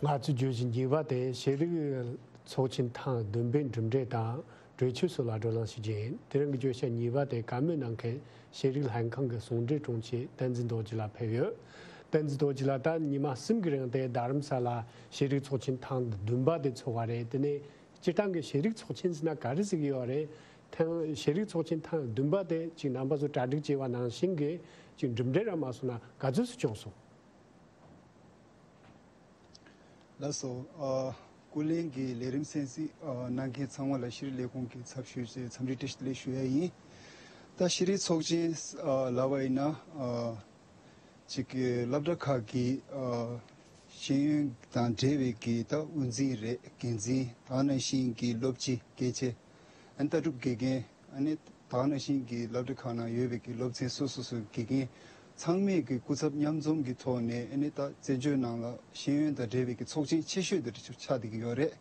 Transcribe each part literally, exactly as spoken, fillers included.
ང་ཚོའི་བརྗོད་གཞི་གཉིས་པ་དེ་ཤེས་རིག་ཚོགས་ཆེན་ཐེངས་བདུན་པའི་གྲུབ་འབྲས་དང་གྲོས་ཆོད་སོགས་ལ་བགྲོ་གླེང་ཞུ་རྒྱུ་ཡིན། དེ་རིང་གི་བརྗོད་བྱ་གཉིས་པ་དེ་བཀའ་མོལ་གནང་མཁན་ཤེས་རིག་ལྷན་ཁང་གི་ཟུང་འབྲེལ་དྲུང་ཆེ་བསྟན་འཛིན་རྡོ་རྗེ་ལགས་ཕེབས་ཡོད། བསྟན་འཛིན་རྡོ་རྗེ་ལགས་ད་ཉི་མ་གསུམ་གྱི་རིང་དེ་རྡ་རམ་ས་ལ་ཤེས་རིག་ཚོགས་ཆེན་ཐེངས་བདུན་པ་དེ་ཚོགས་པ་རེད། དེ་ནས་སྤྱིར་བཏང་གི་ཤེས་རིག་ཚོགས་ཆེན་ཟེར་ན་ག་རེ་ཟེར་གྱི་ཡོད་རེད། ཐེངས་ཤེས་རིག་ཚོགས་ཆེན་ཐེངས་བདུན་པ་དེ་ཅིག་རྣམ་པ་ཚོ་གྲ་སྒྲིག་བྱས་པ་ནང་བཞིན་གྱི་ཅིག་གྲུབ་འབྲས་རག་མ་སོང་ན་ག་ཚོད་ཅིག་བྱུང་སོང་། ལགས་སོ། ཨ། སྐུ་ལས་ཀྱི་ལས་རིམ་གསན་གཟིགས་ཨ་གནང་མཁན་ཚང་མ་ལ་ཤེས་རིག་ལས་ཁུངས་ཀྱི་ཚབ་ཞུས་བྱས་འཚམས་འདྲི་བཀྲ་ཤིས་བདེ་ལེགས་ཞུ་ཡ་ཡིན། ད་ཤེས་རིག་ཚོགས་ཆེན་ཨ་ལབ་པ་ཡིན་ན་ཨ་ཅིག་གི་སློབ་གྲྭ་ཁག་གི་ཨ་ཤེས་ཡོན་དང་འབྲེལ་བའི་གི་ད་དབུ་འཛིན་རེད། འགན་འཛིན་དེ་ནང་བཞིན་གྱི་སློབ་སྤྱི་སྐད་ཆ་ཨ་ནི་ལྟ་གྲུབ་དགེ་རྒན་ཨ་ནི་དེ་ནང་བཞིན་གྱི་སློབ་གྲྭ་ཁག་ནང་ཡོད་པའི་གི་སློབ་ཚན་སོ་སོ་སོའི་དགེ་རྒན་ཚང་མས་ཀྱི་སྐུ་ཚབ་མཉམ་འཛོམས་ཀྱི་ཐོག་ནས་ཨ་ནི་ད་བཙན་བྱོལ་ནང་ལ་ཤེས་ཡོན་དང་འབྲེལ་བའི་གི་ཚོགས་ཆེན་ཆེ་ཤོས་དེ་ཆགས་བསྡད་ཀྱི་ཡོད་རེད།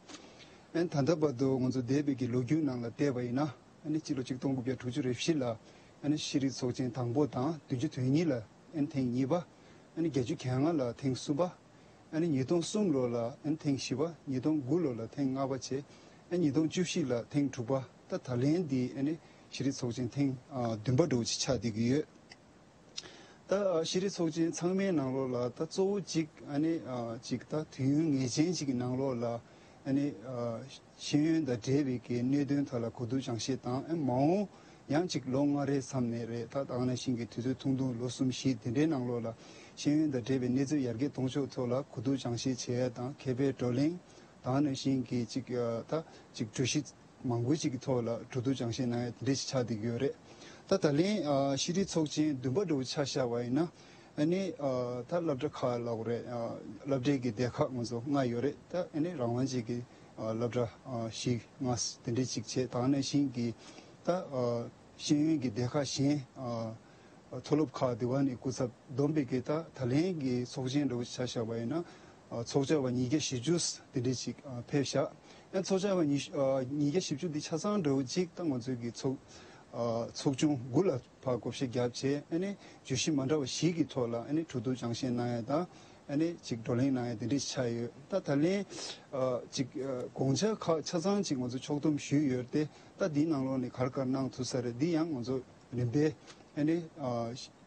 ཨ་ནི་ད་ལྟ་བར་དུ་ང་ཚོ་འདས་པའི་གི་ལོ་རྒྱུས་ནང་ལ་བལྟས་པ་ཡིན་ན་ཨ་ནི་སྤྱི་ལོ་ཆིག་སྟོང་དགུ་བརྒྱ་དྲུག་ཅུ་རེ་བཞི་ལ་ཨ་ནི་ཤེས་རིག་ཚོགས་ཆེན་དང་པོ་དང་བདུན་ཅུ་དོན་གཉིས་ལ་ཨ་ནི་ཐེངས་གཉིས་པ། ཨ་ནི་བརྒྱད་ཅུ་གྱ་ལྔ་ལ་ཐེངས་གསུམ་པ། ཨ་ནི་ཉིས་སྟོང་གསུམ་ལོ་ལ་ཨ་ནི་ཐེངས་བཞི་པ། ཉིས་སྟོང་དགུ་ལོ་ལ་ཐེངས་ལྔ་པ་བྱས། ཨ་ནི་ཉིས་སྟོང་བཅུ་བཞི་ལ་ཐེངས་དྲུག་པ། ད་ད་ལན་འདི་ཨ་ནི་ཤེས་རིག་ཚོགས་ཆེན་ཐེངས་ཨ་བདུན་པ་འདྲ་བོ་ཅིག་ཆགས་བསྡད་ཀྱི་ཡོད། ད་ཨ་ཤེས་རིག་ཚོགས་ཆེན་ཚང་མའི་ནང་ལོགས་ལ་ད་གཙོ་བོ་གཅིག་ཨ་ནི་ཨ་གཅིག་ད་དུས་ཡུན་ངེས་ཅན་ཅིག་གི་ནང་ལོགས་ལ་ཨ་ནི་ཨ་ཤེས་ཡོན་དང་འབྲེལ་བའི་གི་གནད་དོན་ཐོག་ལ་གོ་བསྡུར་སྦྱང་བཤད་དང་། ཨ་མ་འོངས་ཡང་གཅིག་ལོ་ལྔ་རེའི་མཚམས་ནས་རེད། ད་དེ་ནང་བཞིན་གྱི་དུས་ཚོད་ཐུང་ཐུང་ལོ་གསུམ་བཞི་དེ་འདྲའི་ནང་ལོགས་ལ་ཤེས་ཡོན་དང་འབྲེལ་བའི་གནས་ཚུལ་ཡར་རྒྱས་གཏོང་ཕྱོགས་ཐོག་ལ་གོ་བསྡུར་སྦྱང་བཤད་བྱེད་ཡ་དང་། མཁས་པའི་བགྲོ་གླེང་། དེ་ནང་བཞིན་གྱི་གཅིག་ཨ་ད་གཅིག་གྲོས་གཞི་མང་པོ་ཅིག་གི་ཐོག་ལ་གྲོས་བསྡུར་སྦྱང་བཤད་གནང་ཡ་དེ་འདྲ་ཞིག་ཆགས་བསྡད་ཀྱི་ཡོད་རེད། ད་ད་ལན་ཨ་ཤེས་རིག་ཚོགས་ཆེན་བདུན་པ་འདྲ་བོ་ཆ་བཞག་པ་ཡིན་ན་ཨ་ནི་ཨ་ད་སློབ་གྲྭ་ཁག་ལབ་དགོས་རེད། ཨ་སློབ་གྲྭའི་གི་སྡེ་ཁག་ང་ཚོ་ལྔ་ཡོད་རེད། ད་ཨ་ནི་རང་དབང་ཅན་གྱི་ཨ་སློབ་གྲྭ་ཨ་བཞི་ལྔ་དེ་འདྲ་ཅིག་བྱས། དེ་ནང་བཞིན་གྱི་ད་ཨ་ཤེས་ཡོན་གྱི་སྡེ་ཁག་གཞན་ཨ་མཐོ་སློབ་ཁག་དེ་བ་ནས་སྐུ་ཚབ་བསྡོམས་པའི་གི་ད་ད་ལན་གྱི་ཚོགས་ཆེན་འདྲ་བོ་ཆ་བཞག་པ་ཡིན་ན་ཨ་ཚོགས་བཅར་བ་ཉིས་བརྒྱ་བཞི་བཅུ་དེ་འདྲ་ཅིག་ཨ་ཕེབས་ཤག་ཨ་ཚོགས་བཅར་བ་ཉིས་ཨ་ཉིས་བརྒྱ་བཞི་བཅུ་འདི་ཆ་ཚང་འདྲ་བོ་ཅིག་ད་ང་ཚོའི་གི་ཚོགས་ཨ་ཚོགས་ཆུང་དགུ་ལ་ཕར་བགོ་བཤའ་བརྒྱབ་བྱས། ཨ་ནི་བརྗོད་གཞི་མ་འདྲ་བ་བཞི་གི་ཐོག་ལ་ཨ་ནི་གྲོས་བསྡུར་སྦྱང་བཤད་གནང་ཡ་དང་། ཨ་ནི་ཅིག་བགྲོ་གླེང་གནང་ཡ་དེ་འདྲ་ཆགས་ཡོད། ད་ད་ལན་ཨ་ཅིག་ཨ་དགོངས་འཆར་ཁག་ཆ་ཚང་ཅིག་ང་ཚོ་ཕྱོགས་བསྡོམས་ཞུས་ཡོད་དེ། ད་འདིའི་ནང་ལོགས་ནས་ག་རེ་ག་རེ་གནང་ཐུབ་ས་རེད། འདི་ཡང་ང་ཚོ་རིམ་པས་ཨ་ནི་ཨ་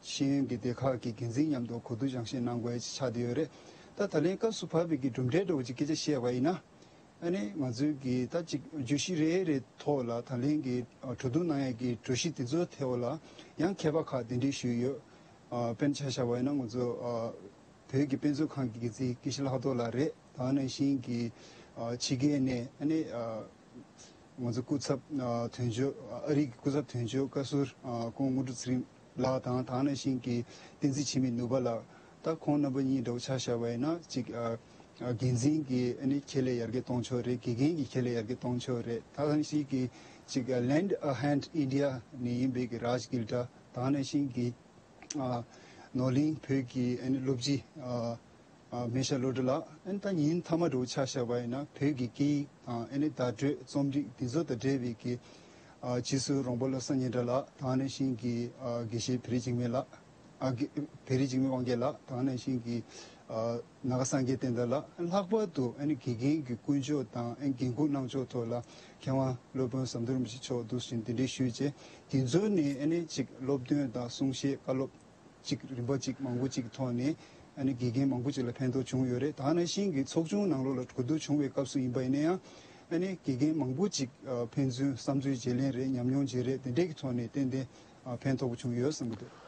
ཤེས་ཡོན་གྱི་སྡེ་ཁག་གི་འགན་འཛིན་མཉམ་དུ་གོ་བསྡུར་སྦྱང་བཤད་གནང་དགོས་ཡ་ཅིག་ཆགས་བསྡད་ཡོད་རེད། ད་ད་ལན་སྐབས་སུ་བབས་པའི་གི་གྲུབ་འབྲས་འདྲ་བོ་ཅིག་སྐད་ཆ་བཤད་པ་ཡིན་ན། ཨ་ནི་ང་ཚོའི་གི་ད་ཅིག་བརྗོད་གཞི་རེ་རེ་ཐོག་ལ་ད་ལན་གྱི་ཨ་གྲོས་བསྡུར་གནང་ཡ་གི་གྲོས་གཞི་དེ་ཚོའི་ཐོག་ལ་ཡང་མཁས་པ་ཁག་གདན་འདྲེན་ཞུས་ཡོད། ཨ་དཔེར་ན་ཆ་བཞག་པ་ཡིན་ན་ང་ཚོ་ཨ་བོད་ཀྱི་དཔེ་མཛོད་ཁང་གི་འགན་འཛིན་དགེ་བཤེས་ལྷག་རྡོར་ལགས་རེད། དེ་ནང་བཞིན་གྱི་ཨ་ཕྱི་རྒྱལ་ནས་ཨ་ནི་ཨ་ང་ཚོ་སྐུ་ཚབ་ཨ་དོན་གཅོད་ཨ་རིའི་སྐུ་ཚབ་དོན་གཅོད་བཀའ་ཟུར་ཨ་ཁོང་དངོས་གྲུབ་ཚེ་རིང་ལགས་དང་། དེ་ནང་བཞིན་གྱི་བསྟན་འཛིན་འཆི་མེད་ནུས་པ་ལགས། ད་ཁོང་རྣམ་པ་གཉིས་འདྲ་བོ་ཆ་བཞག་པ་ཡིན་ན་ཅིག་ཨ་ཨ་འགན་འཛིན་གྱི་ཨ་ནི་ཁྱད་ལས་ཡར་རྒྱས་གཏོང་ཕྱོགས་རེད། དགེ་རྒན་གྱི་ཁྱད་ལས་ཡར་རྒྱས་གཏོང་ཕྱོགས་རེད། དེ་ནང་བཞིན་གྱི་ཅིག་ཨ་Lend a Hand India ནས་ཡིན་པའི་གི་རཱཇ་གིལ་ཏྲ། དེ་ནང་བཞིན་གྱི་ཨ་ནོར་གླིང་བོད་ཀྱི་ཨ་ནི་སློབ་སྤྱི་ཨ་ཨ་སྨན་ཤ་བློ་གྲོས་ལགས། ཨ་ནི་ད་ཉིན་མཐའ་མ་འདྲ་བོ་ཆ་བཞག་པ་ཡིན་ན་བོད་ཀྱི་སྐད་ཡིག་དང་ཨ་ནི་བརྡ་སྤྲོད་རྩོམ་རིག་འདི་ཚོ་དང་འབྲེལ་བའི་གི་ཨ་སྤྱི་ཟུར་རོང་པོ་བློ་བཟང་སྙན་གྲགས་ལགས། དེ་ནང་བཞིན་གྱི་ཨ་དགེ་བཤེས་བེ་རི་འཇིགས་མེད་ལགས། ཨ་དགེ་བེ་རི་འཇིགས་མེད་དབང་རྒྱལ་ལགས། དེ་ནང་བཞིན་གྱི་ཨ་ནཱ་ག་སངས་རྒྱས་བསྟན་དར་ལགས། ལྷག་པར་དུ་ཨ་ནི་དགེ་རྒན་གྱི་ཀུན་སྤྱོད་དང་ཨ་ནི་འགན་ཁུར་གནང་ཕྱོགས་ཐོག་ལ་མཁས་དབང་སློབ་དཔོན་ཟམ་གདོང་རིན་པོ་ཆེ་མཆོག་འདུག་བཞིན་གདན་འདྲེན་ཞུས་བྱས། དེ་ཚོ་ནས་ཨ་ནི་ཅིག་སློབ་སྟོན་དང་གསུང་བཤད་བཀའ་སློབ་ཅིག་རིམ་པ་ཅིག་མང་པོ་ཅིག་ཐོག་ནས་ཨ་ནི་དགེ་རྒན་མང་པོ་ཅིག་ལ་ཕན་ཐོགས་བྱུང་ཡོད་རེད། དེ་ནང་བཞིན་གྱི་ཚོགས་ཆུང་ནང་ལོགས་ལ་གོ་བསྡུར་བྱུང་བའི་སྐབས་སུ་ཡིན་པ་ཡིན་ན་ཡང་ཨ་ནི་དགེ་རྒན་མང་པོ་ཅིག་ཨ་ཕན་ཚུན་བསམ་ཚུལ་བརྗེ་ལེན་རེད། ཉམས་མྱོང་བརྗེ་རེས་དེ་འདྲས་ཀྱི་ཐོག་ནས་ཏན་ཏན་ཨ་ཕན་ཐོགས་པོ་བྱུང་ཡོད་བསམ་གྱི་འདུག་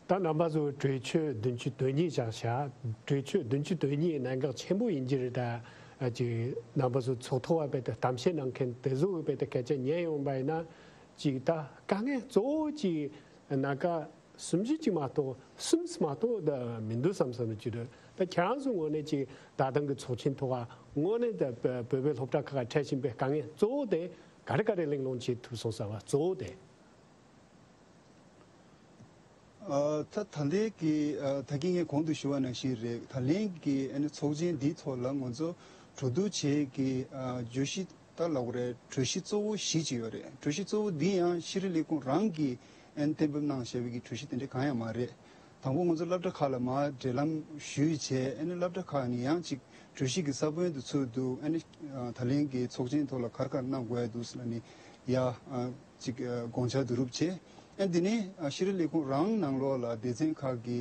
ད་རྣམ་པ་ཚོ་གྲོས་ཆོད་བདུན་ཅུ་དོན་གཉིས་བཞག་བཞག་གྲོས་ཆོད་བདུན་ཅུ་དོན་གཉིས་གནད་འགག་ཆེན་པོ་ཡིན་གྱི་རེད། ད་ཅིག་རྣམ་པ་ཚོ་ཚོགས་ཐོག་བ་བས་ཏེ་གཏམ་བཤད་གནང་མཁན་དེ་ཚོ་བས་ཏེ་སྐད་ཆ་ཉན་ཡོང་བ་ཡིན་ན་ཅིག་ད་དཀའ་ངལ་གཙོ་བོ་ཅིག་སྣ་ཁ་གསུམ་བཞི་ཅིག་མ་གཏོགས་གསུམ་མ་གཏོགས་ད་མི་འདུག་བསམ་བསམ་ཅིག་རེད། ད་ཁྱེད་རང་ཚོ་ངོས་ནས་ཅིག་ད་ཐེངས་ཀྱི་ཚོགས་ཆེན་ཐོག་ངོས་ནས་ད་བོད་པའི་སློབ་གྲྭ་ཁག་འཕྲད་བཞིན་པའི་དཀའ་ངལ་གཙོ་བོ་དེ་ག་རེ་ག་རེ་གླེང་སློང་བྱེད་ཐུབ་སོང་ཟེར་བ་གཙོ་བོ་དེ། ཨ་ད་ད་ལྟའི་གི་ཨ་ད་གིན་ངས་གོང་དུ་ཞུ་བ་ནང་བཞིན་རེད། ད་ལན་གི་ཨ་ནི་ཚོགས་ཆེན་འདིའི་ཐོག་ལ་ང་ཚོ་གྲོས་བསྡུར་བྱེད་ཀྱི་ཨ་བརྗོད་གཞི་ད་ལབ་དགོས་རེད། གྲོས་གཞི་གཙོ་བོ་བཞི་ཅིག་ཡོད་རེད། གྲོས་གཞི་གཙོ་བོ་འདི་ཡང་ཤེས་རིག་ལས་ཁུངས་རང་གིས་ཨ་ནི་གཏན་འབེབས་གནང་བཞག་པའི་གི་གྲོས་གཞི་དེ་འདྲ་གང་ཡང་མ་རེད། དང་པོ་ང་ཚོ་སློབ་གྲྭ་ཁག་ལ་མར་འབྲེལ་ལམ་ཞུས་བྱས། ཨ་ནི་སློབ་གྲྭ་ཁག་ནས་ཡང་ཅིག་ གྲོས་གཞི་གི་ས་བོན་དུ་ཚུད་འདུག་ཨ་ནི་ད་ལན་གྱི་ཚོགས་ཆེན་ཐོག་ལ་ག་རེ་ག་རེ་གནང་དགོས་ཡ་འདུག་ཟེར་ལ་ནི་ཡ་ཅིག་དགོངས་འཆར་བསྡུ་རུབ་བྱས། ཨ་འདི་ནི་ཤེས་རིག་ལས་ཁུངས་རང་ནང་ལོགས་ལ་སྡེ་ཚན་ཁག་གི་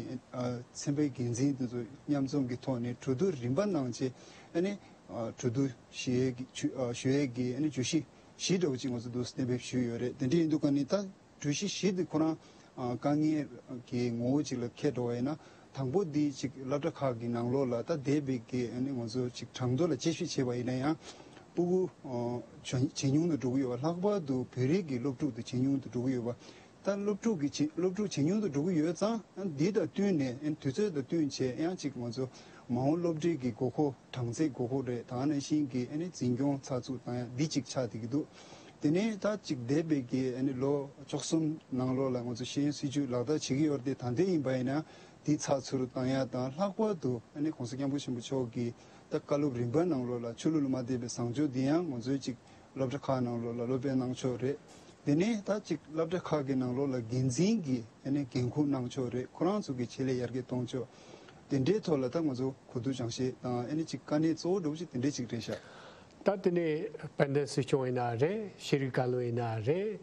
ཚན་པའི་འགན་འཛིན་དེ་ཚོ་མཉམ་འཛོམས་ཀྱི་ཐོག་ནས་གྲོས་བསྡུར་རིམ་པ་གནང་བྱས། ཨ་ནི་གྲོས་བསྡུར་ཞུ་ཡས་ཀྱི་ཞུ་ཡས་ཀྱི་ཨ་ནི་བརྗོད་གཞི་བཞི་འདྲ་བོ་ཅིག་ང་ཚོ་འདུག་གཏན་འབེབས་ཞུས་ཡོད་རེད། དེ་འདྲ་ཡིན་དུས་ཀ་ནི་ད། གྲོས་གཞི་བཞི་འདི་ཁོ་རང་དཀའ་ངལ་གྱི་ངོ་བོ་ཅིག་ལ་འཁེལ་འགྲོ་བ་ཡིན་ན། དང་པོ་འདི་ཅིག་སློབ་གྲྭ་ཁག་གི་ནང་ལོགས་ལ་ད་འདས་པའི་གི་ཨ་ནི་ང་ཚོ་ཅིག་གྲངས་ཐོ་ལ་དཔྱད་ཞིབ་བྱས་པ་ཡིན་ན་ཡང་ཕྲུ་གུ་ཇེ་ཇེ་ཉུང་དུ་འགྲོ་གི་ཡོད་པ། ལྷག་པར་དུ་བོད་རིགས་ཀྱི་སློབ་ཕྲུག་དེ་ཇེ་ཉུང་དུ་འགྲོ་གི་ཡོད་པ། ད་སློབ་ཕྲུག་གི་ཇེ་སློབ་ཕྲུག་ཇེ་ཉུང་དུ་འགྲོ་གི་ཡོད་ཙང་འདི་དང་བསྟུན་ནས་ཨ་ནི་དུས་ཚོད་དང་བསྟུན་བྱས་ཡང་ཅིག་ང་ཚོ་མ་འོངས་སློབ་ཁྲིད་ཀྱི་དགོས་མཁོ། གྲངས་ཚད་དགོས་མཁོ་རེད། ད་ག་ནང་བཞིན་གྱི་ཨ་ནི་འཛིན་སྐྱོང་ཚགས་ཚུད་བཏང་ཡ་འདི་གཅིག་ཆགས་བསྡད་ཀྱི་འདུག་དེ་ནས་ད་གཅིག་འདས་པའི་གི་ཨ་ནི་ལོ་བཅུ་གསུམ་ནང་ལོགས་ལ་ང་ཚོ་ཤེས་ཡོན་སྲིད་བྱུས་ལག་བསྟར་བྱེད་ཀྱི་ཡོད་རེད་དེ། ད་ལྟ་ཡིན་པ་ཡིན་ན་འདི་ཚགས་ཚུད་བཏང་ཡ་དང་། ལྷག་པར་དུ་ཨ་ནི་༸གོང་ས་༸སྐྱབས་མགོན་ཆེན་པོ་མཆོག་གི་ད་བཀའ་སློབ་རིམ་པ་ནང་ལོགས་ལ་ཆོས་ལུགས་ལ་མ་བརྟེན་པའི་བཟང་སྤྱོད་འདི་ཡང་ང་ཚོའི་གཅིག་སློབ་གྲྭ་ཁག་ནང་ལོགས་ལ་སློབ་སྤེལ་གནང་ཕྱོགས་རེད། དེ་ནས་ད་གཅིག་སློབ་གྲྭ་ཁག་གི་ནང་ལོགས་ལ་འགན་འཛིན་གྱི་ཨ་ནི་འགན་འཁུར་གནང་ཕྱོགས་རེད། ཁོ་རང་ཚོ་གི་ཆེད་ལས་ཡར་རྒྱས་གཏོང་ཕྱོགས་དེ་འདྲའི་ཐོག་ལ་ད་ང་ཚོ་གོ་བསྡུར་སྦྱང་བཤད་དང་ཨ་ནི་གཅིག་དཀའ་གནད་གཙོ་བོ་འདྲ་བོ་ཅིག་དེ་འདྲའི་ཅིག་རེད་ཤག་ད་དེ་ནས་དཔལ་ལྡན་སྲིད་སྐྱོང་ཡིན་ན་རེད། ཤེས་རིག་བཀའ་བློན་ཡིན་ན་རེད།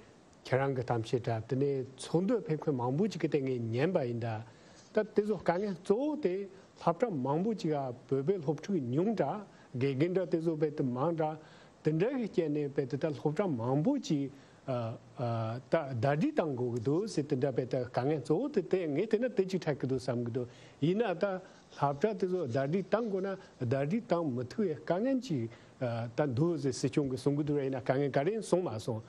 ཁྱེད་རང་གི་གཏམ་བཤད་འདྲ་དེ་ནས་ཚོགས་འདུ་ཕེབས་མཁན་མང་པོ་ཅིག་གི་སྟེང་ནས་ཉན་པ་ཡིན་ད། ད་དེ་ཚོ་དཀའ་ངལ་གཙོ་བོ་དེ་སློབ་གྲྭ་མང་པོ་ཅིག་ག་བོད་པའི་སློབ་ཕྲུག་ཉུང་དྲགས། དགེ་རྒན་འདྲ་དེ་ཚོ་རྦད་དེ་མང་དྲགས། དེ་འདྲ་གི་རྐྱེན་ནས་རྦད་དེ་ད་སློབ་གྲྭ་མང་པོ་ཅིག་ཨ་ཨ་ད་ཟླ་སྒྲིལ་བཏང་དགོས་ཀྱི་འདུག་ཟེར། དེ་འདྲ་རྦད་དེ་དཀའ་ངལ་གཙོ་བོ་དེ་དེ་ངས་བལྟས་ན་དེ་གཅིག་འཕྲད་ཀྱི་འདུག་བསམ་གྱི་འདུག་ཡིན་ན་ད་སློབ་གྲྭ་དེ་ཚོ་ཟླ་སྒྲིལ་བཏང་དགོས་ན་ཟླ་སྒྲིལ་བཏང་མི་ཐུབ་པའི་དཀའ་ངལ་ཅིག་ཨ་ད་འདུག་ཟེར་སྲིད་སྐྱོང་གིས་གསུང་གི་འདུག་རེད། ཡིན་ན་དཀའ་ངལ་ག་རེ་གསུངས་མ་སོང་།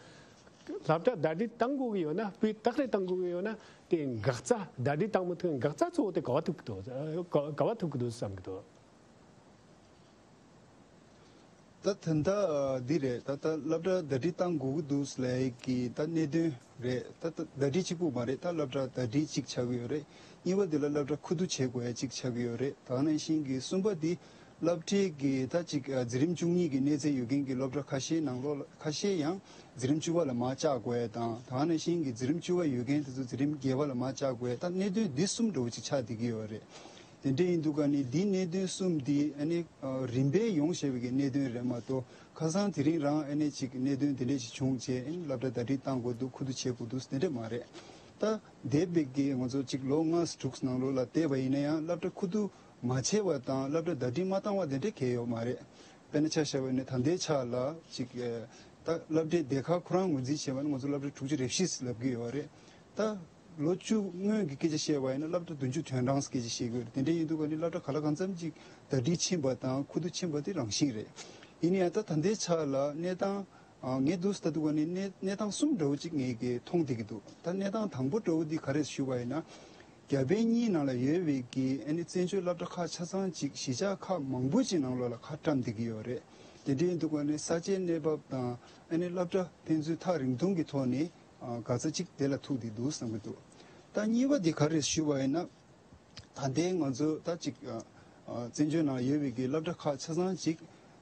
སློབ་གྲྭ་ཟླ་སྒྲིལ་བཏང་དགོས་ཀྱི་ཡོད་ན། སྤུས་དག་རེ་བཏང་དགོས་ཀྱི་ཡོད་ན། དེ་འགག་རྩ་ཟླ་སྒྲིལ་བཏང་མི་ཐུབ་པའི་འགག་རྩ་གཙོ་བོ་དེ་ག་པར་ཐུག་གི་འདུག་ག་པར་ཐུག་གི་འདུག་བསམ་གྱི་འདུག་ད་ད་ལྟ་འདི་རེད། ད་ལྟ་སློབ་གྲྭ་ཟླ་སྒྲིལ་བཏང་དགོས་ཀྱི་འདུག་ལབ་ཀྱི་ད་གནད་དོན་རེད། ད་ལྟ་ཟླ་སྒྲིལ་གཅིག་པུ་མ་རེད། ད་སློབ་གྲྭ་ཟླ་སྒྲིལ་གཅིག་ཆགས་ཀྱི་ཡོད་རེད། གཉིས་པ་འདི་ལ་སློབ་གྲྭ་ཁུ་བསྡུ་བྱེད་དགོས་ཡ་གཅིག་ཆགས་ཀྱི་ཡོད་རེད། ད་ག་ནང་བཞིན་གྱི་གསུམ་པ་འདི་སློབ་གྲྭའི་གི་ད་ཅིག་ཨ་འཛིན་རིམ་བཅུ་གཉིས་ཀྱི་གནས་ཚད་ཡོད་མཁན་གྱི་སློབ་གྲྭ་ཁ་ཤས་ནང་ལོགས་ལ་ཁ་ཤས་ཡང་འཛིན་རིམ་བཅུ་པ་ལ་མར་བཅར་དགོས་ཡ་དང་། ད་ག་ནང་བཞིན་གྱི་འཛིན་རིམ་བཅུ་པ་ཡོད་མཁན་དེ་ཚོ་འཛིན་རིམ་བརྒྱད་པ་ལ་མར་བཅར་དགོས་ཡ། ད་གནད་དོན་འདི་གསུམ་འདྲ་བོ་ཅིག་ཆགས་བསྡད་ཀྱི་ཡོད་རེད། དེ་འདྲ་ཡིན་དུས་ཀ་ནི་འདི་གནད་དོན་གསུམ་འདི་ཨ་ནི་ཨ་རིམ་པས་ཡོང་བཞིན་པའི་གི་གནད་དོན་རེད་མ་གཏོགས། ཁ་སང་དེ་རིང་རང་ཨ་ནི་ཅིག་གནད་དོན་དེ་འདྲ་ཞིག་བྱུང་བྱས་ཨ་ནི་སློབ་གྲྭ་ཟླ་སྒྲིལ་བཏང་དགོས་འདུག་ཁུ་བསྡུ་བྱེད་དགོས་འདུག་དེ་འདྲ་མ་རེད། ད་འདས་པའི་གི་ང་ཚོ་ཅིག་ལོ་ལྔ་དྲུག་ནང་ལོགས་ལ་བལྟས་པ་ཡིན་ན་ཡང་སློབ་གྲྭ་ཁུ་བསྡུ་མ་བྱས་པ་དང་སློབ་གྲྭ་ཟླ་སྒྲིལ་མ་བཏང་བ་དེ་འདྲ་གང་ཡང་ཡོད་མ་རེད། དཔེར་ན་ཆ་བཞག་པ་ཡིན་ན་ད་ལྟའི་ཆ་ལ་ཅིག་ཨ་ད་སློབ་གྲྭའི་སྡེ་ཁག་ཁོ་རང་ངོས་འཛིན་བྱས་པ་ན་ང་ཚོ་སློབ་གྲྭ་དྲུག་ཅུ་རེ་བཞི་ལབ་ཀྱི་ཡོད་རེད། ད་ལོ་བཅུ་སྔོན་གྱི་སྐད་ཆ་བཤད་པ་ཡིན་ན་སློབ་གྲྭ་བདུན་ཅུ་དོན་གྲངས་སྐད་ཆ་བཤད་ཀྱི་ཡོད་རེད། དེ་འདྲ་ཡིན་དུས་ཀ་ནི་སློབ་གྲྭ་གང་ལ་གང་འཚམ་ཅིག་ཟླ་སྒྲིལ་ཕྱིན་པ་དང་ཁུ་བསྡུ་ཕྱིན་པ་དེ་རང་བཞིན་རེད། ཡིན་ན་ཡང་ད་ད་ལྟའི་ཆ་ལ་གནས་སྟངས་ཨ་ངས་འདུག་ལྟ་དུས་ཀ་ནི་གནས་གནས་སྟངས་གསུམ་འདྲ་བོ་ཅིག་ངས་ཀྱི་མཐོང་བསྡད་ཀྱི་འདུག་ད་གནས་སྟངས་དང་པོ་འདྲ་བོ་འདི་ག་རེ་ཞུ་བ་ཡིན་ན། རྒྱ་བལ་གཉིས་ནང་ལ་ཡོད་པའི་གི་ཨ་ནི་བཙན་བྱོལ་སློབ་གྲྭ་ཁག་ཆ་ཚང་ཅིག་གཞིས་ཆགས་ཁག་མང་པོ་ཅིག་ནང་ལོགས་ལ་ཁ་བཀྲམ་བསྡད་ཀྱི་ཡོད་རེད། དེ་འདྲ་ཡིན་དུས་ཀ་ནི་ས་ཆའི་གནས་བབ་དང་ཨ་ནི་སློབ་གྲྭ་ཕན་ཚུན་ཐག་རིང་ཐུང་གི་ཐོག་ནས་ཨ་འགག་རྩ་ཅིག་དེ་ལ་ཐུག་བསྡད་འདུག་བསམ་གྱི་འདུག་ད་གཉིས་པ་དེ་ག་རེ་ཞུ་བ་ཡིན་ན། ད་ལྟའི་ང་ཚོ་ད་ཅིག་ཨ་ཨ་བཙན་བྱོལ་ནང་ཡོད་པའི་གི་སློབ་གྲྭ་ཁག་ཆ་ཚང་ཅིག་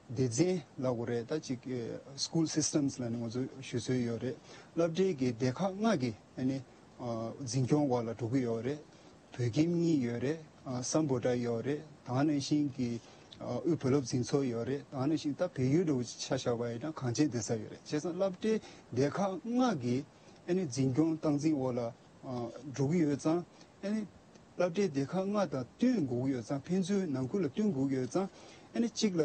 སྡེ་ཚན་ལབ་དགོས་རེད། ད་ཅིག་ཨ་school systems་ལབ་ནས་ང་ཚོ་ཞུ་སྲོལ་ཡོད་རེད། སློབ་གྲྭའི་གི་སྡེ་ཁག་ལྔ་གི་ཨ་ནི་ཨ་འཛིན་སྐྱོང་འོག་ལ་འགྲོ་གི་ཡོད་རེད། བོད་ཁྱིམ་གཉིས་ཡོད་རེད། ཨ་སམ་བྷོ་ཊ་ཡོད་རེད། ད་ག་ནང་བཞིན་གྱི་ཨ་དབུས་བོད་སློབ་འཛིན་ཚོགས་ཡོད་རེད། ད་ག་ནང་བཞིན་ད་བལ་ཡུལ་འདྲ་བོ་ཆ་བཞག་པ་ཡིན་ན་གངས་ཅན་བདེ་རྩ་ཡོད་རེད། བྱས་ཙང་སློབ་གྲྭའི་སྡེ་ཁག་ལྔ་གི་ཨ་ནི་འཛིན་སྐྱོང་སྟངས་འཛིན་འོག་ལ་ཨ་འགྲོ་གི་ཡོད་ཙང་། ཨ་ནི་སློབ་གྲྭའི་སྡེ་ཁག་ལྔ་དང་བསྟུན་དགོས་ཀྱི་ཡོད་ཙང་། ཕན་ཚུན་ནང་ཁུལ་ལ་བསྟུན་དགོས་ཀྱི་ཡོད་ཙང་། ཨ་ནི་གཅིག་ལ་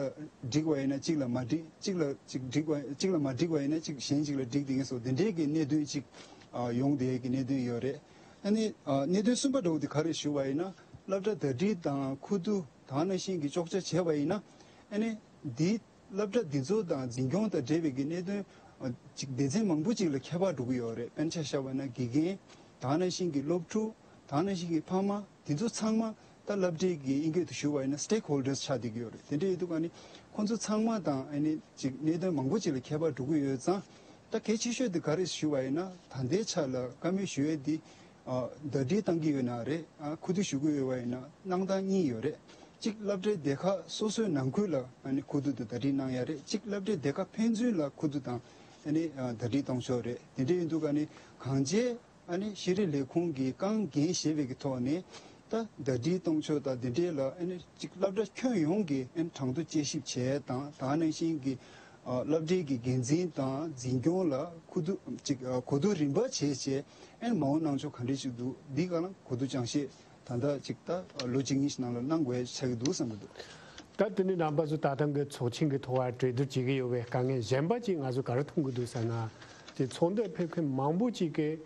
འགྲིག་པ་ཡིན་ན་གཅིག་ལ་མ་འགྲིག་གཅིག་ལ་གཅིག་འགྲིག་པ་གཅིག་ལ་མ་འགྲིག་པ་ཡིན་ན་གཅིག་གཞན་གཅིག་ལ་འགྲིག་བསྡད་མཁན་སོགས་དེ་འདྲའི་གི་གནད་དོན་གཅིག་ཨ་ཡོང་བསྡད་ཀྱི་གནད་དོན་ཡོད་རེད། ཨ་ནི་ཨ་གནད་དོན་གསུམ་པ་འདྲ་བོ་དེ་ག་རེ་ཞུ་བ་ཡིན་ན། སློབ་གྲྭ་ཟླ་སྒྲིལ་དང་ཁུ་བསྡུ་དེ་ག་ནང་བཞིན་གྱི་གཅོག་ཆ་བྱས་པ་ཡིན་ན། ཨ་ནི་འདི་སློབ་གྲྭ་འདི་ཚོ་དང་འཛིན་སྐྱོང་དང་འབྲེལ་བའི་གི་གནད་དོན་ཨ་ཅིག་སྡེ་ཚན་མང་པོ་ཅིག་ལ་ཁྱད་པར་འགྲོ་གི་ཡོད་རེད། དཔེར་ན་ཆ་བཞག་པ་ན་དགེ་རྒན། དེ་ག་ནང་བཞིན་གྱི་སློབ་ཕྲུག་དེ་ག་ནང་བཞིན་གྱི་ཕ་མ། དེ་ཚོ་ཚང་མ་ད་སློབ་གྲྭའི་གི་ཨིན་སྐད་དུ་ཞུ་བ་ཡིན་ན་stakeholders་ཆགས་བསྡད་ཀྱི་ཡོད་རེད། དེ་འདྲ་ཡིན་དུས་ཀ་ནི་ཁོང་ཚོ་ཚང་མ་དང་ཨ་ནི་ཅིག་གནད་དོན་མང་པོ་ཅིག་ལ་ཁྱད་པར་འགྲོ་གི་ཡོད་ཙང་། ད་གལ་ཆེ་ཤོས་དེ་ག་རེ་ཞུ་བ་ཡིན་ན། ད་ལྟའི་ཆ་ལ་བཀའ་མོལ་ཞུ་ཡས་དེ་ཨ་ཟླ་སྒྲིལ་བཏང་གི་ཡོད་ན་རེད། ཨ་ཁུ་བསྡུ་ཞུ་གི་ཡོད་པ་ཡིན་ན་གནང་སྟངས་གཉིས་ཡོད་རེད། གཅིག་སློབ་གྲྭའི་སྡེ་ཁག་སོ་སོའི་ནང་ཁུལ་ལ་ཨ་ནི་ཁུ་བསྡུ་དང་ཟླ་སྒྲིལ་གནང་ཡ་རེད། གཅིག་སློབ་གྲྭའི་སྡེ་ཁག་ཕན་ཚུན་ལ་ཁུ་བསྡུ་དང་ཨ་ནི་ཨ་ཟླ་སྒྲིལ་གཏོང་ཕྱོགས་རེད། དེ་འདྲ་ཡིན་དུས་ཀ་ནི་གངས་ཅན་ཨ་ནི་ཤེས་རིག་ལས་ཁུངས་ཀྱིས་རྐང་འགན་བཞེས་པའི་གི་ཐོག་ནས་ ད་ཟླ་སྒྲིལ་གཏོང་ཕྱོགས་དང་འདི་འདྲའི་ལ་ཨ་ནི་གཅིག་སློབ་གྲྭ་ཁྱོན་ཡོངས་ཀྱི་ཨ་ནི་གྲངས་ཐོ་དཔྱད་ཞིབ་བྱས་དང་དེ་ནང་བཞིན་གྱི་ཨ་སློབ་གྲྭའི་གི་འགན་འཛིན་དང་འཛིན་སྐྱོང་ལ་ཁུ་བསྡུ་གཅིག་ཨ་གོ་བསྡུར་རིམ་པ་བྱས་བྱས་ཨ་ནི་མ་འོངས་གནང་ཕྱོགས་ག་འདྲ་ཞིག་འདུག་འདི་ག་ལ་གོ་བསྡུར་སྦྱང་བཤད་ད་ལྟ་གཅིག་ད་ལོ་གཅིག་གཉིས་ཤིག་ནང་ལ་གནང་དགོས་ཆགས་ཀྱི་འདུག་བསམ་གྱི་འདུག་ད་དེ་ནི་རྣམ་པ་ཚོ་ད་ཐེངས་ཀྱི་ཚོགས་ཆེན་གྱི་ཐོག་ལ་གྲོས་བསྡུར་བྱེད་ཀྱི་ཡོད་པའི་དཀའ་ངལ་གཞན་པ་ཅིག་ང་ཚོ་ག་རེ་མཐོང་གི་འདུག་ཟེར་ན། དེ་ཚོགས་འདུར་ཕེབས་མཁན་མང་པོ་ཅིག་གིས་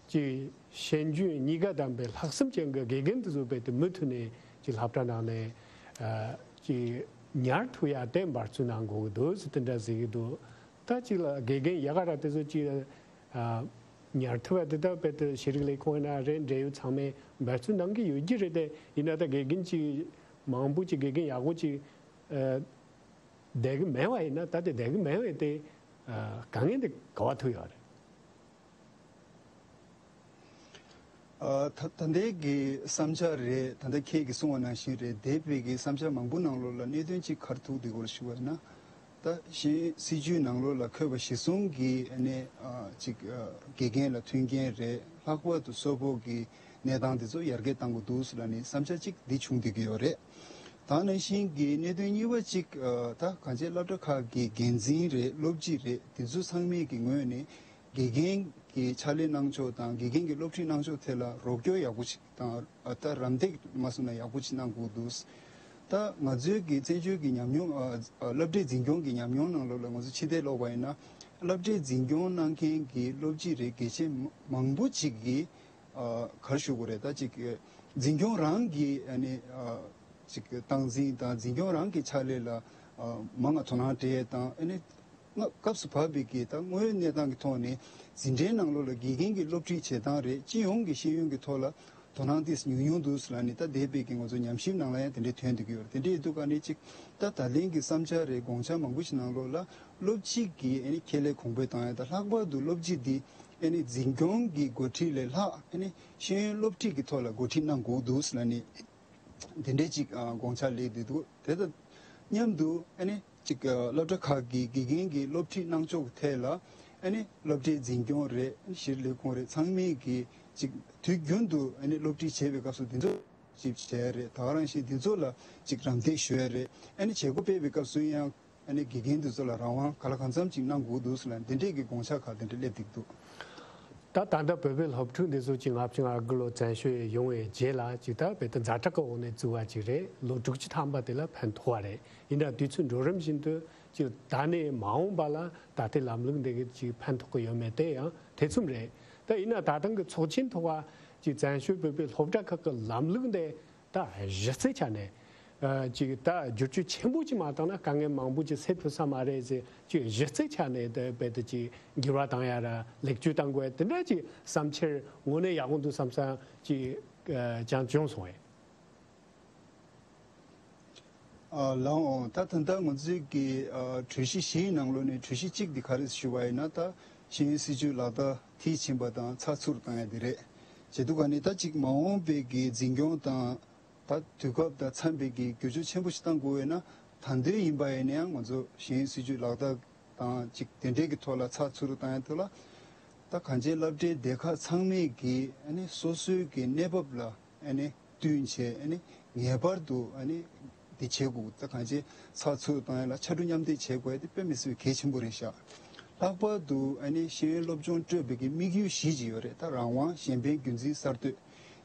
ཅིག་ཤེས་འཇོན་གཉིས་ཀ་ལྡན་པའི་ལྷག་བསམ་ཅན་གྱི་དགེ་རྒན་དེ་ཚོ་རྦད་དེ་མུ་མཐུད་ནས་ཅིག་སློབ་གྲྭ་ནང་ནས་ཨ་ཅིག་ཉར་ཐུབ་ཡ་དེ་འབད་བརྩོན་གནང་དགོས་ཀྱི་འདུག་ཟེར་དེ་འདྲ་ཟེར་གྱི་འདུག་ད་ཅིག་ལ་དགེ་རྒན་ཡག་ག་ར་དེ་ཚོ་ཅིག་ཨ་ཉར་ཐུབ་པ་དེ་དག་རྦད་དེ་ཤེས་རིག་ལས་ཁུངས་ཡིན་ན་རེད། འབྲེལ་ཡོད་ཚང་མས་འབད་བརྩོན་གནང་གི་ཡོད་ཀྱི་རེད། དེ་ཡིན་ན་ད་དགེ་རྒན་ཅིག་མང་པོ་ཅིག་དགེ་རྒན་ཡག་པོ་ཅིག་ཨ་བསྡད་ཀྱི་མེད་པ་ཡིན་ན། ད་དེ་བསྡད་ཀྱི་མེད་པ་དེ་ཨ་དཀའ་ངལ་དེ་ག་པར་ཐུག་ཡོད་རེད། ཨ་ད་ད་ལྟའི་གི་བསམ་འཆར་རེད། ད་ལྟ་ཁྱེད་ཀྱིས་གསུངས་པ་ནང་བཞིན་རེད། འདས་པའི་གི་བསམ་འཆར་མང་པོ་ནང་ལོགས་ལ་གནད་དོན་གཅིག་ག་རེ་ཐུག་འདུག་གོ་ཞུ་བ་ཡིན་ན། ད་གཞི་སྲིད་བྱུས་ནང་ལོགས་ལ་འཁོད་པ་གཞིར་བཟུང་གི་ཨ་ནི་ཨ་ཅིག་ཨ་དགེ་རྒན་ལ་མཐུན་རྐྱེན་རེད། ལྷག་པར་དུ་གསོལ་ཕོགས་ཀྱི་གནས་སྟངས་དེ་ཚོ་ཡར་རྒྱས་གཏང་དགོས་འདུག་ཟེར་ལབ་ནས་བསམ་འཆར་གཅིག་འདི་བྱུང་བསྡད་ཀྱི་ཡོད་རེད། ད་ནང་བཞིན་གྱི་གནད་དོན་གཉིས་པ་གཅིག་ཨ་ད་གང་ཅི་སློབ་གྲྭ་ཁག་གི་འགན་འཛིན་རེད། སློབ་སྤྱི་རེད། དེ་ཚོ་ཚང་མས་ཀྱི་ངོས་ནས་དགེ་རྒན་གྱི་ཕྱག་ལས་གནང་ཕྱོགས་དང་དགེ་རྒན་གྱི་སློབ་ཁྲིད་གནང་ཕྱོགས་ཐད་ལ་རོགས་སྐྱོར་ཡག་པོ་ཞིག་དང་ཨ་ད་རམ་འདེགས་མ་སོང་ན་ཡག་པོ་ཞིག་གནང་དགོས་འདུག་ད་ང་ཚོའི་གི་བཙན་བྱོལ་གྱི་ཉམས་མྱོང་ཨ་ཨ་སློབ་གྲྭའི་འཛིན་སྐྱོང་གི་ཉམས་མྱོང་ནང་ལོགས་ལ་ང་ཚོ་ཕྱི་བལྟས་ཀློག་པ་ཡིན་ན། སློབ་གྲྭའི་འཛིན་སྐྱོང་གནང་མཁན་གྱི་སློབ་སྤྱི་རེད། དགེ་ཆེ་མང་པོ་ཅིག་གིས་ཨ་ག་རེ་ཞུ་དགོས་རེད། ད་ཅིག་འཛིན་སྐྱོང་རང་གི་ཨ་ནི་ཨ་ཅིག་སྟངས་འཛིན་དང་འཛིན་སྐྱོང་རང་གི་ཕྱག་ལས་ལ་ཨ་མང་ང་དོ་སྣང་སྤྲད་དང་ཨ་ནི་སྔ་སྐབས་སུ་བབས་པའི་གི་ད་དངོས་ཡོད་གནས་སྟངས་ཀྱི་ཐོག་ནས་འཛིན་གྲྭའི་ནང་ལོགས་ལ་དགེ་རྒན་གྱི་སློབ་ཁྲིད་བྱེད་སྟངས་རེད། སྤྱི་ཡོངས་ཀྱི་ཤེས་ཡོན་གྱི་ཐོག་ལ་དོ་སྣང་ཏོག་ཙམ་ཉུང་ཉུང་འདུག་ཟེར་ལབ་ནས་ད་འདས་པའི་གི་ང་ཚོ་ཉམས་ཞིབ་ནང་ལ་ཡང་དེ་འདྲའི་ཐོན་བསྡད་ཀྱི་ཡོད་རེད། དེ་འདྲའི་འདུག་ག་ནས་ཅིག་ད་ད་ལན་གྱི་བསམ་འཆར་རེད། དགོངས་འཆར་མང་པོ་ཞིག་ནང་ལོགས་ལ་སློབ་སྤྱི་གི་ཨ་ནི་ཁྱད་ལས་གོང་འཕེལ་བཏང་ཡ་དང་། ལྷག་པར་དུ་སློབ་སྤྱི་འདི་ཨ་ནི་འཛིན་སྐྱོང་གི་འགོ་ཁྲིད་ལས་ལྷག་ཨ་ནི་ཤེས་ཡོན་སློབ་ཁྲིད་ཀྱི་ཐོག་ལ་འགོ་ཁྲིད་གནང་དགོས་འདུག་ཟེར་ལབ་ནས། དེ་འདྲའི་ཅིག་ཨ་དགོངས་འཆར་སླེབས་བསྡད་འདུག་དེ་དང་མཉམ་དུ་ཨ་ནི་ཅིག་ཨ་སློབ་གྲྭ་ཁག་གི་དགེ་རྒན་གྱི་སློབ་ཁྲིད་གནང་ཕྱོགས་ཀྱི་ཐད་ལ་ཨ་ནི་སློབ་གྲྭའི་འཛིན་སྐྱོང་རེད། ཤེས་རིག་ལས་ཁུངས་རེད། ཚང་མས་ཀྱི་ཅིག་དུས་རྒྱུན་དུ་ཨ་ནི་སློབ་ཁྲིད་བྱེད་པའི་སྐབས་སུ་དེ་ཚོ་ཅིག་བྱས་རེད། ད་ག་རང་བཞིན་དེ་ཚོ་ལ་ཅིག་རམ་འདེགས་ཞུ་ཡ་རེད། ཨ་ནི་བྱེད་སྒོ་སྤེལ་བའི་སྐབས་སུ་ཡང་ཨ་ནི་དགེ་རྒན་དེ་ཚོ་ལ་རང་དབང་ག་ལ་གང་འཚམ་ཅིག་གནང་དགོས་འདུག་ཟེར་ལ་འདི་འདྲས་ཀྱི་དགོངས་འཆར་ཁག་དེ་འདྲ་སླེབས་བསྡད་འདུག་ད་ད་ལྟ་བོད་པའི་སློབ་ཕྲུག་འདི་ཚོ་ཅིག་ལྔ་བཅུ་ང་དགུ་ལོ་བཙན་བྱོལ་ཡོང་བའི་རྗེས་ལ་ཅིག་ད་བོད་དུ་ཛ་དྲག་གི་འོག་ནས་བཙུགས་པ་ཅིག་རེད། ལོ་དྲུག་ཅུ་ཐམ་པ་དེ་ལ་ཕན་ཐོགས་པ་རེད། ཡིན་ན་དུས་ཚོད་འགྲོ་རིམ་བཞིན་དུ་ཅིག་ད་ནས་མ་འོངས་པ་ལ་ད་ལྟའི་ལམ་ལུགས་འདི་གི་ཅིག་ཕན་ཐོགས་ཀྱི་ཡོད་མེད་དེ་ཡང་ཐེ་ཚོམ་རེད། ད་ཡིན་ན་ད་ཐེངས་ཀྱི་ཚོགས་ཆེན་ཐོག་ཅིག་བཙན་བྱོལ་བོད་པའི་སློབ་གྲྭ་ཁག་གི་ལམ་ལུགས་འདི་ད་གཞི་རྩའི་ཆ་ནས་ཨ་ཅིག་ད་བསྒྱུར་བཅོས་ཆེན་པོ་ཅིག་མ་བཏང་ན་དཀའ་ངལ་མང་པོ་ཅིག་སེལ་ཐུབ་ས་མ་རེད་ཟེར། ཅིག་གཞི་རྩའི་ཆ་ནས་ད་རྦད་དེ་ཅིག་འགྱུར་བ་བཏང་ཡ་ར་ལེགས་བཅོས་བཏང་དགོས་དེ་འདྲ་ཅིག་བསམ་འཆར་དངོས་གནས་ཡག་པོ་འདུག་བསམ་ས་ཅིག་ཨ་ཅང་བྱུང་སོང་ངས། ཨ་ལགས་འོང་། ད་ད་ལྟ་ང་ཚོའི་གི་ཨ་གྲོས་གཞི་བཞིའི་ནང་ལོགས་ནས་གྲོས་གཞི་གཅིག་འདི་ག་རེ་ཞུ་བ་ཡིན་ན། ད་ཤེས་ཡོན་སྲིད་བྱུས་ལག་བསྟར་མཐིལ་ཕྱིན་པ་དང་ཚགས་ཚུད་བཏང་ཡ་འདི་རེད། བྱེད་དུས་ག་ནས་ད་ཅིག་མ་འོངས་པའི་གི་འཛིན་སྐྱོང་དང་ད་དུས་སྐབས་དང་འཚམས་པའི་གི་བསྒྱུར་བཅོས་ཆེན་པོ་ཞིག་གཏང་དགོས་ཡོད་ན། ད་དུང་ཡིན་པ་ཡིན་ན་ཡང་ང་ཚོ་ཤེས་ཡོན་སྲིད་བྱུས་ལག་བསྟར་དང་ཅིག་དེ་འབྲེལ་གྱི་ཐོག་ལ་ཚགས་ཚུད་བཏང་ཡ་ཐོག་ལ་ད་གང་ཅིའི་སློབ་གྲྭའི་སྡེ་ཁག་ཚང་མས་ཀྱི་ཨ་ནི་སོ་སོའི་གི་གནས་བབ་ལ་ཨ་ནི་བསྟུན་བྱས་ཨ་ནི་ངེས་པར་དུ་ཨ་ནི་འདི་བྱེད་དགོས། ད་གང་ཅི་ཚགས་ཚུད་བཏང་ཡ་ལ་ཕྱར་གྲུ་མཉམ་འདེགས་བྱེད་དགོས་ཡ་དེ་དཔེ་མི་སྲིད་པའི་གལ་ཆེན་པོ་རེད་ཤག་ལྷག་པར་དུ་ཨ་ནི་ཤེས་ཡོན་སློབ་སྦྱོང་སྤྲོད་པའི་གི་དམིགས་ཡུལ་བཞི་ཅིག་ཡོད་རེད། ད་རང་དབང་གཞན་ཕན་རྒྱུན་འཛིན་གསར་གཏོད།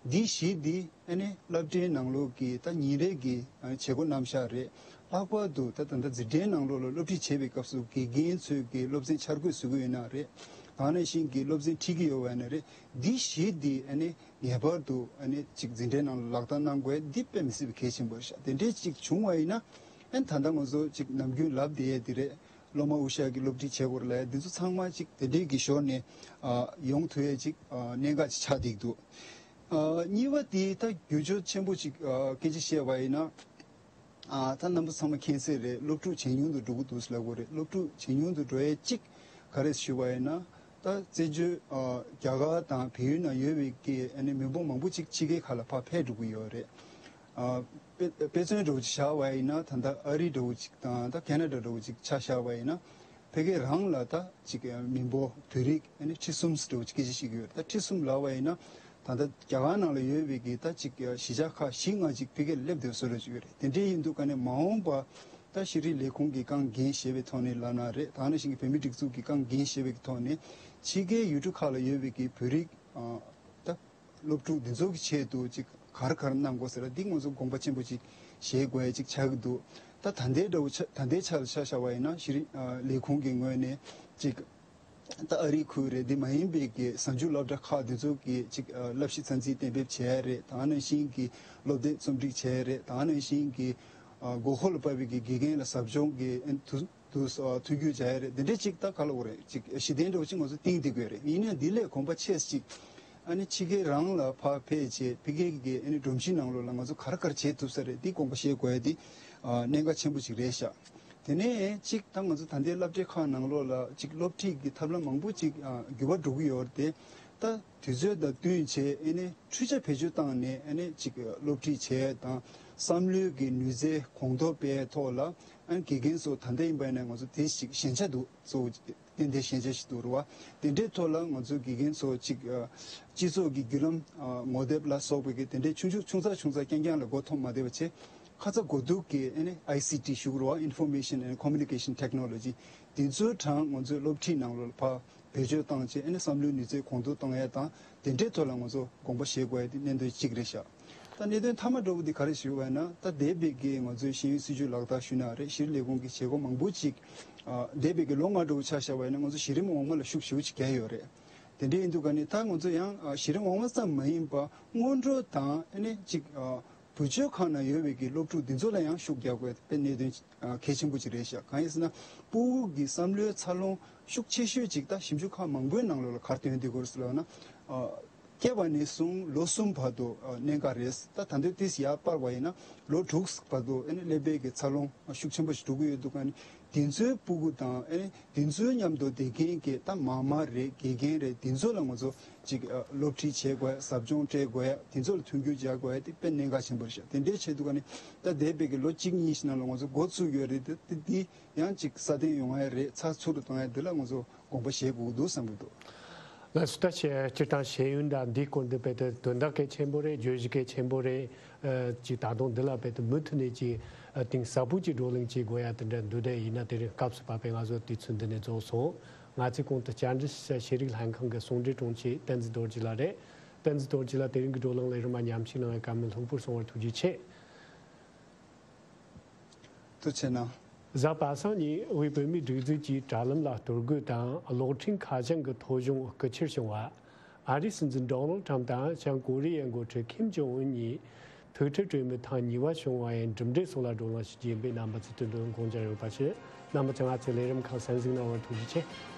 འདི་བཞི་འདི་ཨ་ནི་སློབ་གྲྭའི་ནང་ལོགས་ཀྱི་ད་ཉིན་རེ་གི་ཨ་ནི་བྱེད་སྒོ་རྣམ་གཞག་རེད། ལྷག་པར་དུ་ད་ད་ལྟ་འཛིན་གྲྭའི་ནང་ལོགས་ལ་སློབ་ཁྲིད་བྱེད་པའི་སྐབས་སུ་དགེ་རྒན་ཚོས་ཀྱི་སློབ་ཚན་འཆར་འགོད་བཟོ་གི་ཡོད་ན་རེད། ད་ག་ནང་བཞིན་གྱི་སློབ་ཚན་ཁྲིད་ཀྱི་ཡོད་པ་ཡིན་ན་རེད། འདི་བཞི་འདི་ཨ་ནི་ངེས་པར་དུ་ཨ་ནི་ཅིག་འཛིན་གྲྭའི་ནང་ལ་ལག་བསྟར་གནང་དགོས། འདི་དཔེ་མི་སྲིད་པའི་གལ་ཆེན་པོ་རེད་ཤག་དེ་འདྲའི་ཅིག་བྱུང་བ་ཡིན་ན་ཨ་ནི་ད་ལྟ་ང་ཚོ་ཅིག་ནམ་རྒྱུན་ལབ་བསྡད་ཡས་འདི་རེད། སློབ་མ་དབུ་ཞྭ་གི་སློབ་ཁྲིད་བྱེད་དགོས་རེད་ལབ་ཡས་འདི་ཚོ་ཚང་མ་ཅིག་དེ་འདྲའི་གི་ཞོར་ནས་ཨ་ཡོང་ཐུབ་ཡས་ཅིག་ཨ་གནད་འགག་ཅིག་ཆགས་བསྡད་འདུག་ཨ་གཉིས་པ་དེ་ད་བསྒྱུར་བཅོས་ཆེན་པོ་ཅིག་ཨ་སྐད་ཆ་བཤད་པ་ཡིན་ན། ཨ་ད་རྣམ་པ་ཚང་མ་མཁྱེན་གསལ་རེད། སློབ་ཕྲུག་ཇེ་ཉུང་དུ་འགྲོ་གི་འདུག་ཟེར་ལབ་དགོས་རེད། སློབ་ཕྲུག་ཇེ་ཉུང་དུ་འགྲོ་ཡས་གཅིག་ག་རེ་ཞུ་བ་ཡིན་ན། ད་བཙན་བྱོལ་ཨ་རྒྱ་གར་དང་བལ་ཡུལ་ནང་ཡོད་པའི་གི་ཨ་ནི་མི་འབོར་མང་པོ་ཅིག་ཕྱི་རྒྱལ་ཁག་ལ་ཕར་ཕེབས་འགྲོ་གི་ཡོད་རེད། ཨ་དཔེ་དཔེ་མཚོན་འདྲ་བོ་ཅིག་བཞག་པ་ཡིན་ན་ད་ལྟ་ཨ་རི་འདྲ་བོ་ཅིག་དང་ད་ཁེ་ན་ཌ་འདྲ་བོ་ཅིག་ཆ་བཞག་པ་ཡིན་ན། ཕ་གི་རང་ལ་ད་ཅིག་མི་འབོར་བོད་རིགས་ཨ་ནི་ཁྲི་གསུམ་འདྲ་བོ་ཅིག་སྐད་ཆ་བཤད་ཀྱི་ཡོད་རེད། ད་ཁྲི་གསུམ་ལབ་པ་ཡིན་ན། ད་ལྟ་རྒྱ་གར་ནང་ལ་ཡོད་པའི་གི་ད་ཅིག་གཞིས་ཆགས་ཁག་བཞི་ལྔ་ཅིག་ཕ་གིར་སླེབས་བསྡད་བཟོ་འདྲ་ཅིག་ཡོད་རེད། དེ་འདྲའི་ཡིན་དུས་ཀ་ནས་མ་འོངས་པ་ད་ཤེས་རིག་ལས་ཁུངས་ཀྱི་རྐང་འགན་བཞེས་པའི་ཐོག་ནས་ལབ་ན་རེད། ད་ག་ནང་བཞིན་གྱི་བོད་མིའི་སྒྲིག་འཛུགས་ཀྱི་རྐང་འགན་བཞེས་པའི་ཐོག་ནས་ཕྱི་རྒྱལ་ཡུལ་གྲུ་ཁག་ལ་ཡོད་པའི་གི་བོད་རིགས་ཨ་ད་སློབ་ཕྲུག་འདི་ཚོ་གི་ཆེད་དུ་ཅིག་ག་རེ་ག་རེ་གནང་དགོས་ཟེར་ན། འདི་ང་ཚོ་དགོངས་པ་ཆེན་པོ་ཅིག་བཞེས་དགོས་ཡ་ཅིག་ཆགས་ཀྱི་འདུག་ད་ད་ལྟའི་འདྲ་བོ་ཆ་ད་ལྟའི་ཆ་ལ་ཆ་བཞག་པ་ཡིན་ན་ཤེས་རིག་ཨ་ལས་ཁུངས་ཀྱི་ངོས་ནས་ཅིག་ད་ཨ་རིའི་ཁུལ་རེད། འདི་མ་ཡིན་པའི་གི་གཟའ་མཇུག་སློབ་གྲྭ་ཁག་འདི་ཚོ་གི་ཅིག་ཨ་བསླབ་གཞི་ཚན་རྩིས་གཏན་འབེབས་བྱས་རེད། ད་ག་ནང་བཞིན་གྱི་སློབ་དེབ་རྩོམ་སྒྲིག་བྱས་རེད། ད་ག་ནང་བཞིན་གྱི་ཨ་དགོས་མཁོ་ལ་དཔག་པའི་གི་དགེ་རྒན་ལ་ཟབ་སྦྱོང་གི་ཨ་དུ་དུ་ཨ་མཐུན་འགྱུར་བྱས་རེད། འདི་འདྲའི་ཅིག་ད་ག་ལ་འོ་རེད། ཅིག་གཞི་རྟེན་འདྲ་བོ་ཅིག་ང་ཚོ་བཏིང་བསྡད་དགོས་རེད། ཡིན་ན་འདི་ལས་གོམ་པ་ཕྱེས་ཅིག་ཨ་ནི་ཕྱི་རྒྱལ་རང་ལ་ཕར་ཕེབས་བྱས་ཕ་གི་གི་ཨ་ནི་སྒྲོམ་གཞི་ནང་ལོགས་ལ་ང་ཚོ་ག་རེ་ག་རེ་བྱེད་ཐུབ་ས་རེད། འདི་དགོངས་པ་བཞེས་དགོས་ཡ་འདི་ཨ་གནད་འགག་ཆེན་པོ་ཅིག་རེད་ཤག་དེ་ནས་གཅིག་ད་ང་ཚོ་ད་ལྟའི་སློབ་གྲྭ་ཁག་ནང་ལོགས་ལ་གཅིག་སློབ་ཁྲིད་ཀྱི་ཐབས་ལམ་མང་པོ་གཅིག་ཨ་འགྱུར་བ་འགྲོ་གི་ཡོད་རེད་དེ། ད་དུས་ཚོད་དང་བསྟུན་བྱས་ཨ་ནི་འཕྲུལ་ཆ་བེད་སྤྱོད་བཏང་ནས་ཨ་ནི་གཅིག་སློབ་ཁྲིད་བྱས་དང་བསམ་བློའི་གི་ནུས་རྩལ་གོང་མཐོར་སྤེལ་ཐོག་ལ་ཨ་ནི་དགེ་རྒན་ཚོ་ད་ལྟ་ཡིན་པ་ཡིན་ན་ང་ཚོ་དེ་གཅིག་ཞན་ཆ་འདུག་གཙོ་བོ་ཏན་ཏན་ཞན་ཆ་ཞིག་འདུག་རེད་བ། དེ་འདྲའི་ཐོག་ལ་ང་ཚོ་དགེ་རྒན་ཚོ་གཅིག་ཨ་སྤྱི་ཚོགས་ཀྱི་བརྒྱུད་ལམ་ཨ་ངོ་དེབ་ལ་སོགས་པའི་གི་དེ་འདྲའི་ཆུང་ཆུང་ཆུང་ཙག་ཆུང་ཙག་རྐྱང་རྐྱང་ལ་མགོ་འཐོམ་མ་བསྡད་པ་བྱས། ཁ་ཚ་དགོས་གཏུགས་ཀྱི་ཨ་ནི་ཨའི་སི་ཊི་ཞུ་དགོས་རེད་བ། Information and Communication Technology། དེ་ཚོའི་གྲངས་ང་ཚོའི་སློབ་ཁྲིད་ནང་ལོགས་ལ་ཕར་བེད་སྤྱོད་བཏང་བྱས་ཨ་ནི་བསམ་བློའི་ནུས་རྩལ་གོང་མཐོར་གཏོང་ཡས་དང་དེ་འདྲའི་ཐོག་ལ་ང་ཚོ་དགོངས་པ་བཞེས་དགོས་ཡས་དེ་གནད་དོན་གཅིག་རེད་ཤག་ད་གནད་དོན་མཐའ་མ་འདྲ་བོ་འདི་ག་རེ་ཞུ་བ་ཡིན་ན། ད་འདས་པའི་གི་ང་ཚོའི་ཤེས་ཡོན་སྲིད་བྱུས་ལག་བསྟར་ཞུས་ན་རེད། ཤེས་རིག་ལས་ཁུངས་ཀྱི་བྱེད་སྒོ་མང་པོ་ཅིག་ཨ་འདས་པའི་གི་ལོ་ལྔ་འདྲ་བོ་ཆ་བཞག་པ་ཡིན་ན་ང་ཚོ་གཞི་རིམ་འོག་མ་ལ་ཤུགས་ཞེ་པོ་ཅིག་བརྒྱབ་ཡོད་རེད། དེ་འདྲ་ཡིན་དུས་ཀ་ནི་ད་ང་ཚོ་ཡང་ཨ་གཞི་རིམ་འོག་མ་ཙམ་མ་ཡིན་པ་སྔོན་འགྲོ་དང་ཨ་ནི་ཅིག་ཨ་བུ་བཅོལ་ཁང་ནང་ཡོད་པའི་གི་སློབ་ཕྲུག་འདི་ཚོ་ལ་ཡང་ཤུགས་རྒྱག་དགོས་པའི་གནད་དོན་ཨ་གལ་ཆེན་པོ་ཅིག་རེད་ཤག་གང་ཡིན་ཟེར་ན་སྤུ་གུ་གི་བསམ་བློའི་འཚར་ལོངས་ཤུགས་ཆེ་ཤོས་ཅིག་ད་ཞིབ་འཇུག་ཁག་མང་པོའི་ནང་ལོགས་ལ་ག་རེ་ཐོན་བསྡད་ཀྱི་ཡོད་རེད་ཟེར་ལབ་ན། ཨ་སྐྱེས་པ་ནས་བཟུང་ལོ་གསུམ་བར་དུ་ཨ་གནད་འགག་རེད། ད་ད་འདོད་ཏིས་ཡར་སྤར་བ་ཡིན་ན་ལོ་དྲུག་བར་དུ་ཨ་ནི་ཀླད་པའི་གི་འཚར་ལོངས་ཤུགས་ཆེན་པོ་ཞིག་འགྲོ་གི་ཡོད་འདུག་ག་ནི་དེ་ཚོའི་སྤུ་གུ་དང་ཨ་ནི་དེ་ཚོའི་མཉམ་དུ་བསྡད་མཁན་གྱི་ད་མ་མ་རེད། དགེ་རྒན་རེད། དེ་ཚོ་ལ་ང་ཚོ་ཅིག་ཨ་སློབ་ཁྲིད་བྱེད་དགོས་ཡ། ཟབ་སྦྱོང་སྤྲད་དགོས་ཡ། དེ་ཚོ་ལ་མཐུན་འགྱུར་རྒྱག་དགོས་ཡ་དེ་དཔེ་གནད་འགག་ཆེན་པོ་རེད་ཤག་དེ་འདྲའི་ཆེད་དུ་ག་ནི་ད་འདས་པའི་གི་ལོ་གཅིག་གཉིས་ཤིག་ནང་ལ་ང་ཚོ་འགོ་ཚུགས་ཡོད་རེད། དེ་དེ་དེ་ཡང་ཅིག་སྲ་བརྟན་ཡོང་ཡ་རེད། ཚགས་ཚུད་དུ་གཏོང་ཡ་དེ་ལ་ང་ཚོ་དགོངས་པ་བཞེས་དགོས་ཀྱི་འདུག་བསམ་གྱི་འདུག་ལགས་སོ། ད་ཆ་སྤྱིར་བཏང་ཤེས་ཡོན་དང་འདིའི་སྐོར་འདི་རྦད་དེ་དོན་དག་གལ་ཆེན་པོ་རེད། བརྗོད་གཞི་གལ་ཆེན་པོ་རེད། ཨ་ཅིག་ད་དུང་འདི་ལ་རྦད་དེ་མུ་མཐུད་ནས་ཅིག་ཨ་གཏིང་ཟབ་པོ་ཅིག་བགྲོ་གླེང་བྱེད་དགོས་ཡ་དེ་འདྲ་འདུག་དེ་ཡིན་ན་དེ་རིང་སྐབས་སུ་བབས་པའི་ང་ཚོ་དུས་ཚོད་འདི་ནས་རྫོགས་སོང་། ང་ཚོའི་གོང་དུ་བཅར་འདྲི་ཞུ་ས་ཤེས་རིག་ལྷན་ཁང་གི་ཟུང་འབྲེལ་དྲུང་ཆེ་བསྟན་འཛིན་རྡོ་རྗེ་ལགས་རེད། བསྟན་འཛིན་རྡོ་རྗེ་ལགས་དེ་རིང་གི་བགྲོ་གླེང་ལས་རིམ་མ་མཉམ་ཞུགས་གནང་བའི་བཀའ་མོལ་ལྷུག་པོར་གསུང་བར་ཐུགས་རྗེ་ཆེ། ཐུགས་རྗེ་གནང་། གཟའ་པ་སངས་ཉིན་དབུས་བོད་མིའི་སྒྲིག་འཛུགས་ཀྱི་དྲ་ལམ་ལ་གཏོར་རྒོལ་དང་གློག་འཕྲིན་ཁ་བྱང་གི་ཐོ་གཞུང་རྐུ་འཁྱེར་བྱུང་བ། ཨ་རིའི་སྲིད་འཛིན་ཌོ་ནལ་ཁྲམ་དང་བྱང་ཀོ་རི་ཡའི་འགོ་ཁྲིད་ཁིམ་ཇོང་ཨུན་གཉིས་ཐུག་འཕྲད་གྲོས་མོལ་ཐེངས་གཉིས་པ་བྱུང་བ་ཡི་གྲུབ་འབྲས་སོགས་ལ་བགྲོ་གླེང་ཞུ་རྒྱུ་ཡིན་པས་རྣམ་པ་ཚོས་དུས་འགྲོ་དགོངས་འཇགས་ཡོད་པ་ཞུ། རྣམ་པ་ཚོས་ང་ཚོའི་ལས་རིམ་ཁག་གསན་གཟིགས་གནང་བར་ཐུགས་རྗེ་ཆེ།